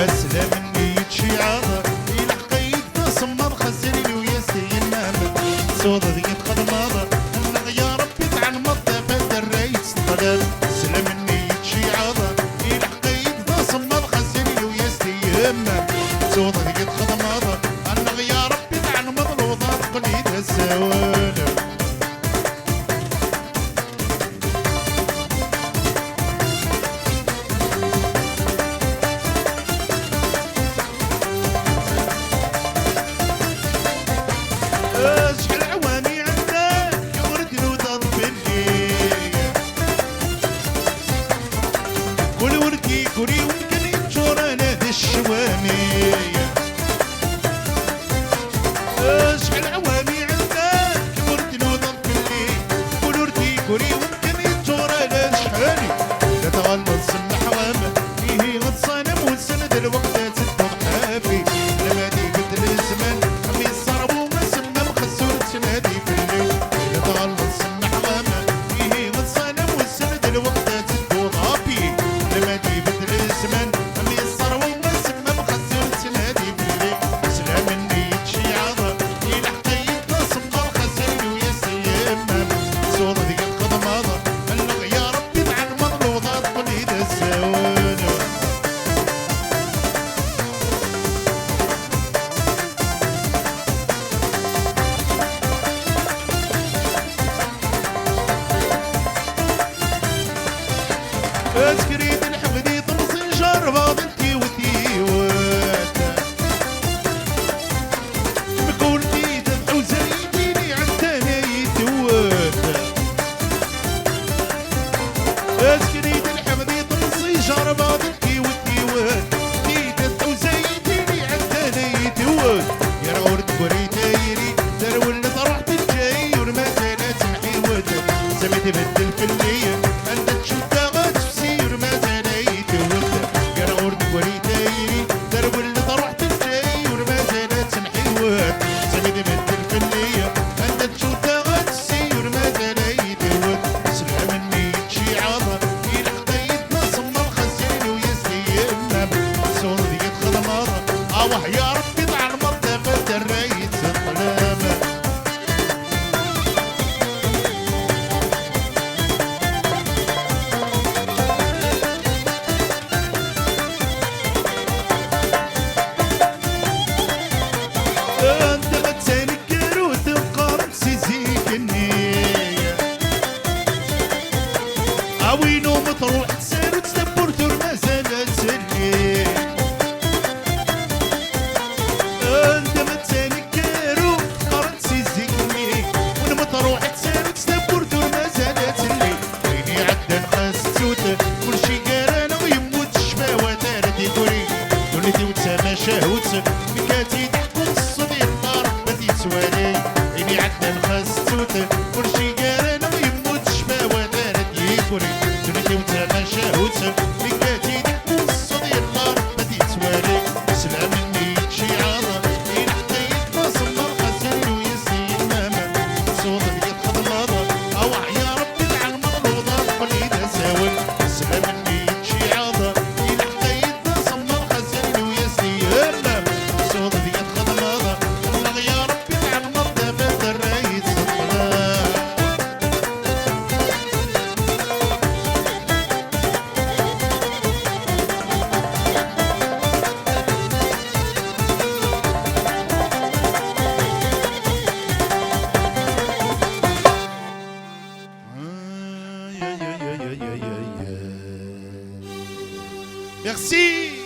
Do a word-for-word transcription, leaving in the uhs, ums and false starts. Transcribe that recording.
Aslam-nni yeččiɛeḍ, ilḥeq-iyi-d d asemmaḍ, xas illu-yas i yemma-m. Tsuḍ deg-i txedmeḍ, annaɣ ya Rebbi tɛelmeḍ, tafat rray-tt teqleb. Aslam-nni yeččiɛeḍ, ilḥeq-iyi-d d asemmaḍ, xas illu-yas i yemma-m. Tsuḍ deg-i txedmeḍ, annaɣ ya Rebbi tɛelmeḍ, lewḍa teqqel-iyi d asawen. Acḥal ɛwami ɛeddan, ur d-nudaḍ fell-i. Kul ur d-yeggri wemkan yeččuren d ccwami. Acḥal ɛwami ɛeddan, ur d-nudaḍ fell-i. Kul ur d-yeggri wemkan yeččuren d ccwami. La tɣelleḍ semmeḥ wam, ihi ḍsan am wussan d lweqt ad tedduḍ ḥafi. Lma d ibeddel zzman, am yesserwu asemmam xas ur ttnadi fell-i. La tɣelleḍ semmeḥ wam, ihi ḍsan am wussan d lweqt ad tedduḍ ḥafi. Lma d ibeddel zzman, am yesserwu asemmam xas ur ttnadi fell-i. Aslam-nni yeččiɛeḍ, ilḥeq-iyi-d d asemmaḍ, xas illu-yas i yemma-m. Tsuḍ deg-i txedmeḍ, annaɣ ya Rebbi tɛelmeḍ, lewḍa teqqel-iyi d asawen. Askrid lḥemd i temẓi jerbaḍ n tiwet yiwet. Mkul tida tḥuza yitini ɛettan ay tewwet. Askrid lḥemd i temẓi jerbaḍ n tiwet yiwet. Tida tḥuza yitini ɛettan ay tewwet. Yerɣ ur tegri tayri, terwel truḥ teǧǧa-yi ur mazal ad temḥiwet. Sami tbeddel fell-i, anda tcuddeɣ ad tefsi ur mazal ay tewwet. Yerɣ ur tegri tayri, terwel truḥ teǧǧa-yi ur mazal ad temḥiwet. Sami tbeddel fell-i, anda tcuddeɣ ad tefsi ur mazal ay tewwet. Aslam-nni yeččiɛeḍ, ilḥeq-iyi-d d asemmaḍ, xas illu-yas i yemma-m. Tsuḍ deg-i txedmeḍ, awah ya Rebbi tɛelmeḍ, tafat rray-tt teqleb. Anda ma ttanekkar ur teqqareḍ si zik-nni. A win umi truḥ tsarut tawwurt ur mazal ad telli. Anda ma ttanekkar ur teqqareḍ si zik-nni. Win ma truḥ tsarut tawwurt ur mazal ad telli. Ayen iɛeddan xas ttut, kulci gar-aneɣ yemmut, ccfawat ara d-igri. Ddunit-iw d tamacahut, nekk ad tt-id-ḥkuɣ s ṣṣut yella Rebbi ad yettwali. Ayen iɛeddan xas ttut, kulci gar-aneɣ yemmut, ccfawat ara d-igri. Ddunit-iw d tamacahut, nekk ad tt-id-ḥkuɣ s ṣṣut yella Rebbi ad yettwali. Aslam-nni yeččiɛeḍ, ilḥeq-iyi-d d asemmaḍ, xas illu-yas i yemma-m. Tsuḍ deg-i txedmeḍ, awah ya Rebbi tɛelmeḍ, lewḍa teqqel-iyi d asawen. Aslam-nni yeččiɛeḍ, ilḥeq-iyi-d d asemmaḍ, xas illu-yas i yemma-m. Tsuḍ deg-i txedmeḍ, annaɣ ya Rebbi tɛelmeḍ, tafat rray-tt teqleb. Merci.